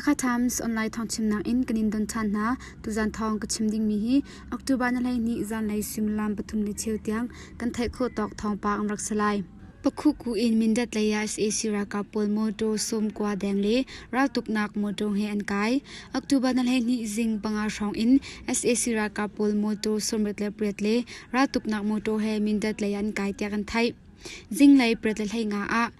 Hakha Times online thawngchimnak in kan in don ṭhan hna. Tuzan thawng ka chim dingmi hi October ni 12 zanlei suimilam 3:15 tiang kan theih khawh tawk thawngpang an rak si lai. Pakhuku in Mindat lei ah sac ralkap pawl mawṭaw 90 deng le raltuknak mawṭaw he an kai. October ni 12 zing panga hrawng in sac ralkap pawl mawṭaw 68 le raltuknak mawṭaw he Mindat lei ah an kai tiah kan theih. Zinglei 8:15 ah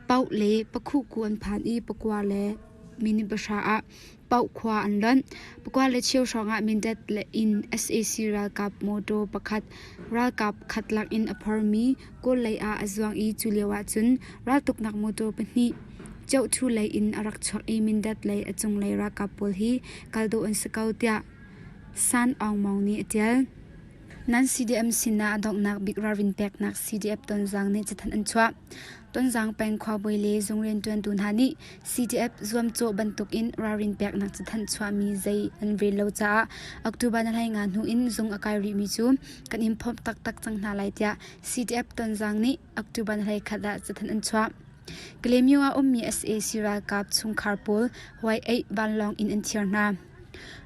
Pauh le Pakhuku an phan i pakua le minute pahra ah Pauh khua an lonh. Pakua le cheu hrawngah Mindat in sac ralkap mawṭaw pakhat ralkap khat lakin a phormi Kawl lei ah a zuang i cu lio ahcun raltuknak mawṭaw pahnih Ceuhthu lei in a rak chuak i Mindat lei a cunglei ralkap pawl hi kal dawh an si ko tiah San Aung Maung nih a ṭial. Nan CDM sinah a donghnak bik ralrin peknak CDF Tonzang nih cathanh an chuah. Tonzang peng khuabawi le zung rianṭuantu hna nih CDF zuamcawh bantukin ralrin peknak cathanh chuahmi zei an rel lo caah October ni 15 hnu in zung a kai rihmi cu kan in phomh taktak cang hna lai tiah CDF Tonzang nih October ni 21 ah cathanh an chuah. Kalaymyo ah ummi sac ralkap chungkhar pawl Y8 vanlawng in an thiar hna.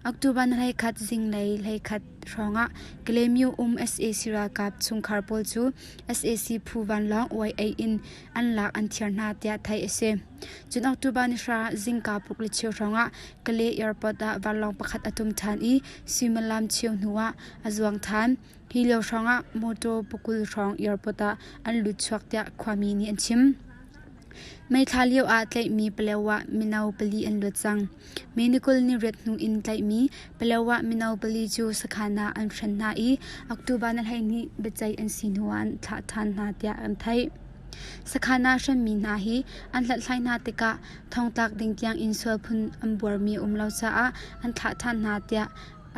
October ni 11 zinglei 11 hrawngah Kalaymyo um sac ralkap chungkhar pawl cu sac phu vanlawng Y8 in an lak an thiar hna tiah theih a si. Cun October ni hra zingka puk le cheu hrawngah Kalay airport ah vanlawng pakhat a tum ṭhan i suimilam cheu hnu ah a zuang ṭhan. Hi lio hrawngah mawṭaw pakul hrawng airport ah an lut chuak tiah khuami nih an chim. May thla lio ah tlaihmi Palawa mino pali an luat cang. May ni 20 ni riat hnu in tlaihmi Palawa mino pali cu sakhan ah an hren hna i October ni 12 biaceih an si hnu ah an thlah ṭhan hna tiah an theih. Sakhan ah hrenmi hna hi an hlathlai hna tikah thongtlak ding tiang in sual phun an buarmi a um lo caah an thlah ṭhan hna tiah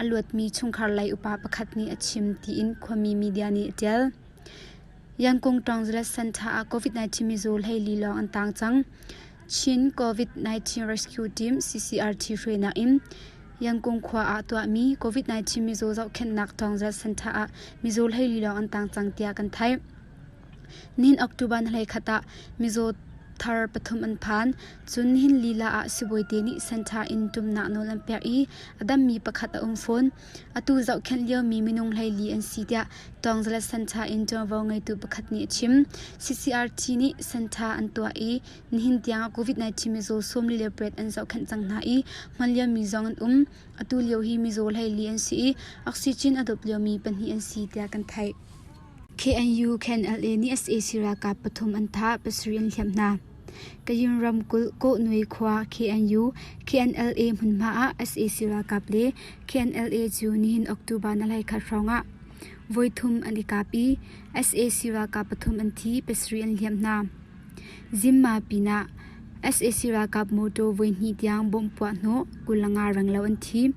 a luatmi chungkhar lei upa pakhat nih a chim tiin khuami media nih a ṭial. Yangkung Tawngzalet Center ah COVID-19 mizaw 14 lawng an tang cang. Chin COVID-19 Rescue Team CCRT hruainak in Yangkung khua ah tuahmi COVID-19 mizaw zohkhenhnak Tawngzalet Center ah mizaw 14 lawng an tang cang tiah kan theih. Nihin October ni 21 ah mizaw thar pathum an phan. Cun nihin lila ah sibawite nih center in ṭumnak nawl an pek i a dammi pakhat a um fawn. Atu zohkhenh liomi minung 14 an si tiah Tawngzalet center in ṭuanvo ngeitu pakhat nih a chim. CCRT nih center an tuah i nihin tiang ah COVID-19 mizaw 48 an zohkhenh cang hna i hman liomi zong an um. Atu lio hi mizaw 14 an si i oxygen a dawp liomi pahnih an si tiah kan theih. KNU KNLA nih sac ralkap pathum an thah, pasarih an hliamh hna. Kayin ramkulh Kawhnui khua KNU KNLA hmunhma ah sac ralkap le KNLA cu nihin October ni 21 hrawngah voithum an i kap i sac ralkap pathum an thi, pasarih an hliamh hna. Zimma pinah sac ralkap mawtaw voihnih tiang bomb puah hnawh 25 renglo an thi.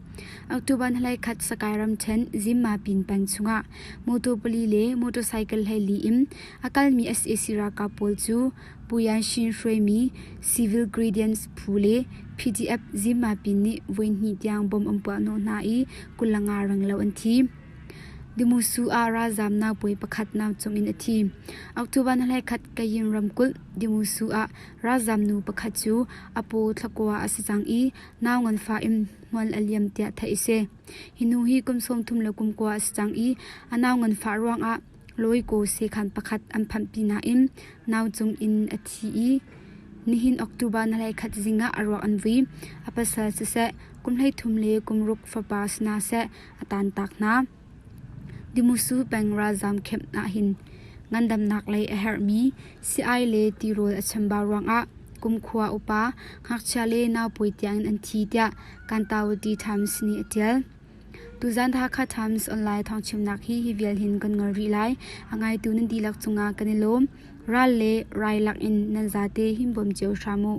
October ni 21 Sakai ramṭhen Zimma pin peng chungah mawtaw pali le motorcycle 14 in a kalmi sac ralkap pawl cu Pu Yan Shin hruaimi Civil Gradients phu le PDF Zimma pin nih voihnih tiang bomb an puah hnawh hna i 25 renglo an thi. Dimusu ah ralzaam naupawi pakhat nau cung in a thi. October ni 21 Kayin ramkulh Dimusu ah ralzaam nu pakhat cu a paw thlakua a si cang i nau nganfah in hmual a liam tiah theih a si. Hi nu hi kum 30 le kum kua a si cang i a nau nganfah ruangah Lawikaw sekhan pakhat an phanhpi nain nau cung in a thi i nihin October ni 21 zing ah a ruak an vui. A pasal siseh, kum 33 le kum ruk fapa si hna seh a taantak hna. Dimusu peng ralzaam camp ahhin ngandamnak lei a herhmi sii-ai le tirawl a chambau ruangah kumkhua upa, ngakchia le naupawi tiangin an thi tiah Kantawati Times nih a ṭial. Tuzan Hakha Times online thawngchimnak hi hi vial hin kan ngol rih lai. A ngaitu nan dihlak cungah kan i lawm. Ral le rai lakin nan zate himbawm cio hram u.